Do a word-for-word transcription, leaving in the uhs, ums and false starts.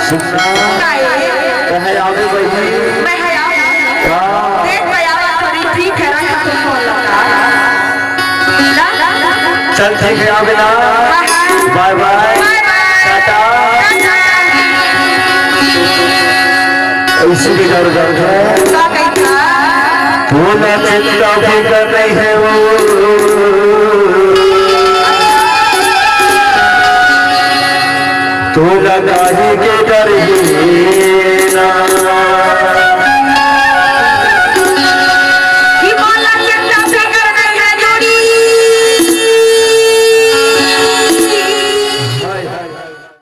सुनना। कहे आवे बहिनी। मैं है आवे। हाँ। देख के आवा थोड़ी, ठीक है, रखा तो फोन लगा। चल ठीक है, आवे ना। बाय बाय। बाय बाय। टाटा। टाटा। ऐसी भी दर्द है। का कहता? तोला चिंता फिकर नहीं है वो, तोला काहे के डर ही ना।